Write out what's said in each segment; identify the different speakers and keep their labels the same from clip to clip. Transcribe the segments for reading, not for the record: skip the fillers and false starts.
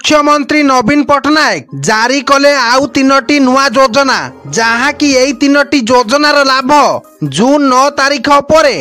Speaker 1: ମୁଖ୍ୟମନ୍ତ୍ରୀ ନବୀନ ପଟ୍ଟନାୟକ ଜାରି କଲେ ଆଉ ତିନୋଟି ନୂଆ ଯୋଜନା, ଯାହାକି ଏଇ ତିନୋଟି ଯୋଜନାର ଲାଭ ଜୁନ 9 ତାରିଖ ପରେ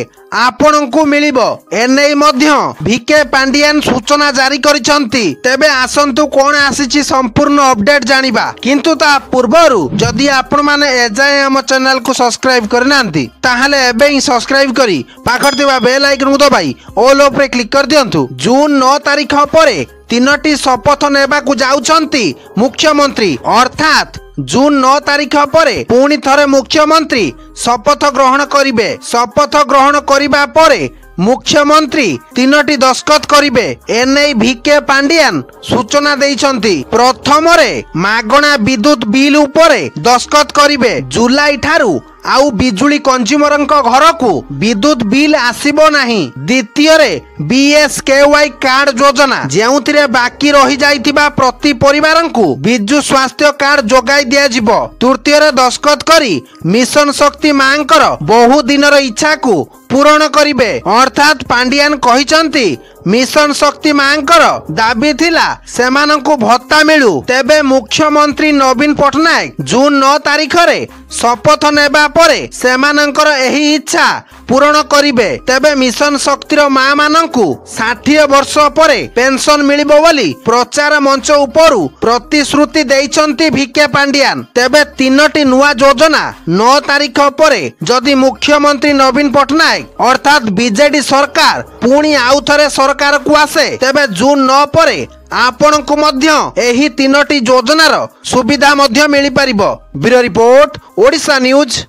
Speaker 1: ଆପଣଙ୍କୁ ମିଳିବ। ଏନେଇ ମଧ୍ୟ ଭିକେ ପାଣ୍ଡିଆନ ସୂଚନା ଜାରି କରିଛନ୍ତି। ତେବେ ଆସନ୍ତୁ କଣ ଆସିଛି ସମ୍ପୂର୍ଣ୍ଣ ଅପଡେଟ୍ ଜାଣିବା। କିନ୍ତୁ ତା ପୂର୍ବରୁ ଯଦି ଆପଣମାନେ ଏଯାଏଁ ଆମ ଚ୍ୟାନେଲକୁ ସବସ୍କ୍ରାଇବ କରିନାହାନ୍ତି, ତାହେଲେ ଏବେ ହିଁ ସବସ୍କ୍ରାଇବ କରି ପାଖରେ ଥିବା ବେଲ୍ ଆଇକନକୁ ଦବାଇ ଅଲ୍ ଉପରେ କ୍ଲିକ୍ କରିଦିଅନ୍ତୁ। ଜୁନ 9 ତାରିଖ ପରେ ତିନୋଟି ଶପଥ ନେବାକୁ ଯାଉଛନ୍ତି ମୁଖ୍ୟମନ୍ତ୍ରୀ। ଅର୍ଥାତ୍ ଜୁନ 9 ତାରିଖ ପରେ ପୁଣି ଥରେ ମୁଖ୍ୟମନ୍ତ୍ରୀ ଶପଥ ଗ୍ରହଣ କରିବେ। ଶପଥ ଗ୍ରହଣ କରିବା ପରେ ମୁଖ୍ୟମନ୍ତ୍ରୀ ତିନୋଟି ଦସ୍ତଖତ କରିବେ। ଏନେଇ ଭିକେ ପାଣ୍ଡିଆନ ସୂଚନା ଦେଇଛନ୍ତି। ପ୍ରଥମରେ ମାଗଣା ବିଦ୍ୟୁତ ବିଲ୍ ଉପରେ ଦସ୍ତଖତ କରିବେ। ଜୁଲାଇ ଠାରୁ ଆଉ ବିଜୁଳି କଞ୍ଜ୍ୟୁମରଙ୍କ ଘରକୁ ବିଦ୍ୟୁତ ବିଲ୍ ଆସିବ ନାହିଁ। ଦ୍ୱିତୀୟରେ ବିଏସକେୱାଇ କାର୍ଡ ଯୋଜନା, ଯେଉଁଥିରେ ବାକି ରହିଯାଇଥିବା ପ୍ରତି ପରିବାରଙ୍କୁ ବିଜୁ ସ୍ୱାସ୍ଥ୍ୟ କାର୍ଡ ଯୋଗାଇ ଦିଆଯିବ। ତୃତୀୟରେ ଦସ୍ତଖତ କରି ମିଶନ ଶକ୍ତି ମାଙ୍କର ବହୁ ଦିନର ଇଚ୍ଛାକୁ ପୂରଣ କରିବେ। ଅର୍ଥାତ୍ ପାଣ୍ଡିଆନ କହିଛନ୍ତି, ମିଶନ ଶକ୍ତି ମାଙ୍କର ଦାବି ଥିଲା ସେମାନଙ୍କୁ ଭତ୍ତା ମିଳୁ। ତେବେ ମୁଖ୍ୟମନ୍ତ୍ରୀ ନବୀନ ପଟ୍ଟନାୟକ ଜୁନ 9 ତାରିଖରେ ଶପଥ ନେବା ପରେ ସେମାନଙ୍କର ଏହି ଇଚ୍ଛା ପୂରଣ କରିବେ। ତେବେ ମିଶନ ଶକ୍ତିର ମା ମାନଙ୍କୁ 60 ବର୍ଷ ପରେ ପେନସନ ମିଳିବ ବୋଲି ପ୍ରଚାର ମଞ୍ଚ ଉପରୁ ପ୍ରତିଶ୍ରୁତି ଦେଇଛନ୍ତି ଭିକେ ପାଣ୍ଡିଆନ। ତେବେ ତିନୋଟି ନୂଆ ଯୋଜନା 9 ତାରିଖ ପରେ ଯଦି ମୁଖ୍ୟମନ୍ତ୍ରୀ ନବୀନ ପଟ୍ଟନାୟକ ଅର୍ଥାତ୍ ବିଜେଡି ସରକାର ପୁଣି ଆଉ ଥରେ ସରକାରକୁ ଆସେ, ତେବେ ଜୁନ 9 ପରେ ଆପଣଙ୍କୁ ମଧ୍ୟ ଏହି ତିନୋଟି ଯୋଜନାର ସୁବିଧା ମଧ୍ୟ ମିଳିପାରିବ। Bureau report, Odisha news.